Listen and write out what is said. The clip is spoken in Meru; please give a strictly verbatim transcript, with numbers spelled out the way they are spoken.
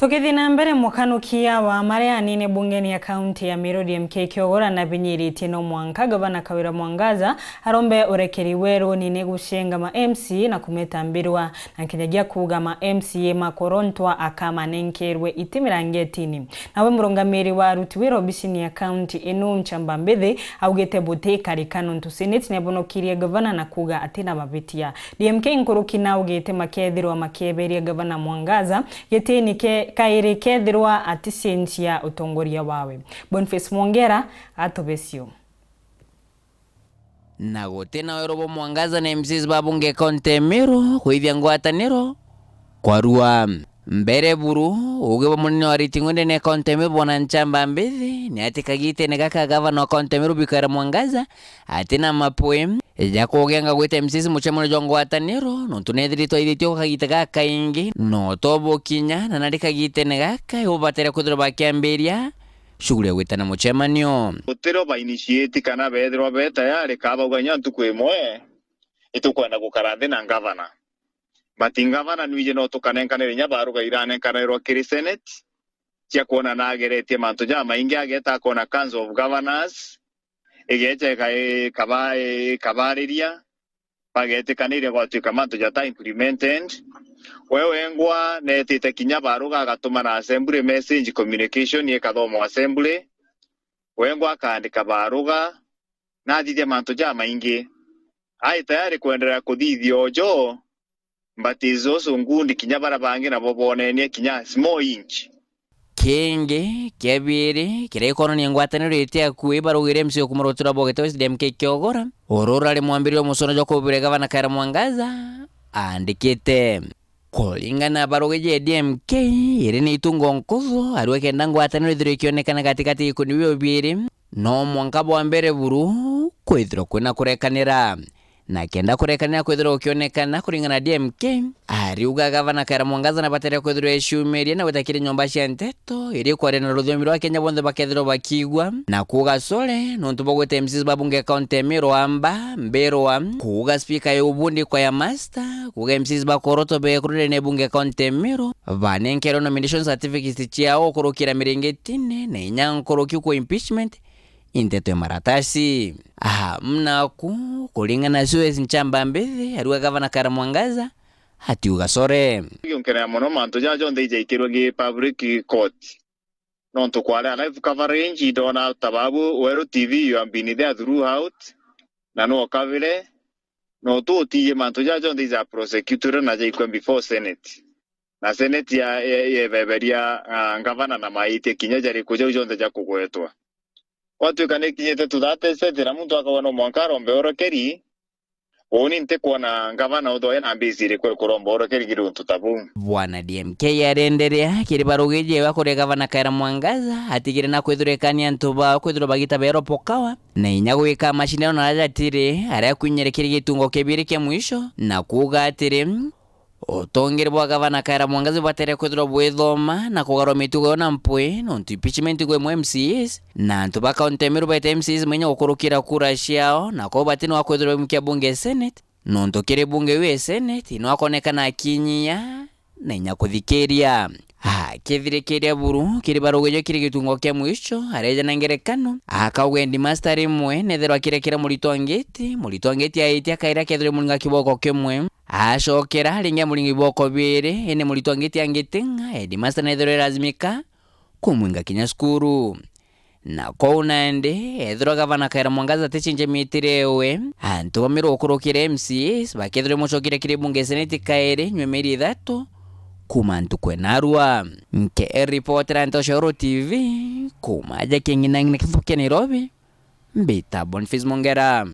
Tukithi na mbere, mukanukia wa maria anini bungeni ya kaunti ya Meru D M K Kiogora nabinyiritie no mwanka gavana Kawira Mwangaza arombe urekeri weru nini gucenga ma M C A na kumeta mbirwa, na nkinyagia kuuga ma M C A makorontwa akamanenkerwe iti mirangetini. Nawe murungamiri wa aruti wira obisini ya kaunti inu Nchamba Mbithi augite buti karika nontu senate niabonokirie gavana na kuuga atina mabitia. D M K nkuruki naugite makethirwa makieberia gavana Mwangaza gitini ke kairi kethirwa aticenjia utongoria wawe. Boniface Mwongera atubecio. Na guti na weru bwa Mwangaza na M Cs ba bunge kaunti ya Meru kwithia ngwataniro kwarua. Mbere buru, ugi bwa munene wa ariti ng'u ndene ya kaunti ya Meru Bwana Nchamba Mbithi ni ati kagitene gaka gavana wa kaunti ya Meru Kawira Mwangaza atina mapwi ja kugenga gwita M Cs mucemanio jwa ngwataniro, nontu nethiritwe aithitie kwa kagita gakaingi, no to bukinya, na nari kagitene gaka ibubatere kwithirwa bakiambiria shughuli ya gwitana mucemanio. Gutirio ba initiate kana bethirwa be tayari, ka bauga inya ntuku imwe itukwenda gukara nthi na ngavana. But ngavana nwiji no tukanenkanire inya baruga iranenkanirwa kiri senate cia kwona na ageretie mantu jamaingi, ageta akona Council of Governors, igecha ika-, ikaba-, ikabariria, bagetikaniria gwatuika mantu jata implemented. We wengwa netite kinya baruga agatuma na assembly message, communication ikathomwa assembly. Wengwa akaandika baruga, na athithia mantu jamaingi. Ai tayari kwenderea kuthithia ojo, but is also good kinya bara bangi nabo bonenie kinya small inch. Kingi, kia biiri, kiria gikonania ngwataniro iti akui barugire M C A kuma rutura bwa Gete West D M K Kiogora, uru urari mwambiriria wa musono jwa kubire gavana Kawira Mwangaza aandikite. Kuringana na barugi ja D M K, iri ni itungo nkuthu, arua kenda ngwataniro ithirwe ikionekana gatigati gikundi biu biiri, no mwanka bwa mbere buru kwithirwa kwina kurekanira. Na kenda kurekanira kwithirwa gukionekana kuringana na D M K, ariuga gavana Kawira Mwangaza nabatere kwithirwa eciumiria na gwita kiri nyomba cia nteto, iri kwaria na ruthiomi rwa Kenya bonthe bakethirwa bakiigua, na kuuga sore nontu bwa gwita M Cs ba bunge kaunti ya Meru amba mbirwa, kuuga spika ya ubundi kwa ya master, kuuga M Cs ba koroto bekurire ni bunge kaunti ya Meru, banenkerwe nomination certificates ciao kurukira miringitine, na inya nkuruki kwa impeachment, inteto ya maratasi. Aha, mnaku, kuringana na Suez Nchamba Mbithi, arua gavana Kawira Mwangaza, atiuga sore. Ngionkerea mono mantu jaja jonthe ijaikirwe ngi public court. Nontu kwari a live coverage, ndona ta babu Weru T V, you have been there throughout, na no kabire, no tu utiji mantu jaja jonthe ija prosecuted na jaikwa before Senate. Na Senate ya, ya, yebeberia, ah, ngavana na maitia kinya jariku jau jonthe ja kugwetwa. Gwatuika ni kinyite to that stage, na muntu akauga no mwanka arombe urekeri, uuni ntikwona ngavana uthoya na mbisi iriku kuromba urekeri kiri untu ta buu. Bwana D M K arenderea kiri barugi jewe akuria gavana Kawira Mwangaza atigire na kwithurikania antu bao kwithirwa bagita beropokawa, na inya gwika macindano na aria jatiri, aria akwinyire kiri gitungo kia biiri kia mwisho, na kuuga atiri, utongeri bwa gavana Kawira Mwangaza bubatere kwithirwa bwithoma na kugarwa mitugo yo na mpwi, nontu impeachment igwe imwe M C As, na antu ba kaunti ya Meru baita M C As mwenya gukurukira kura ciao, na kwou bati ni wa kwithirwa baimukia bunge ya Senate, nontu kiri bunge iu ya Senate, ni wakonekana akinyia na inya kuthikiria. Akithirikiria buru kiri barugi jo kiri gitungo kia mwisho, areja na ngerekano, akauga headmaster rimwe nethirwa akirekera muritwa ngiti, muritwa ngiti aitia akaira akethirwa muringa kiboko kimwe, acokera ringi amuringa iboko biiri, indi muritwa ngiti angiting'a, headmaster nethirwa irazimika kumwinga kinya cukuru. Na kwou nandi, ethirwa gavana Kawira Mwangaza aticinjia mitire ewe, antu ba Meru gukurukira M C As bakethirwa imucokeria kiri bunge seneti kairi nyuma mieri ithatu kuma ntuku enarua. Nke ripotera Ntoshoro T V kuma aja King'inang'ina kithukia Nairobi, mbita Boniface Mongera.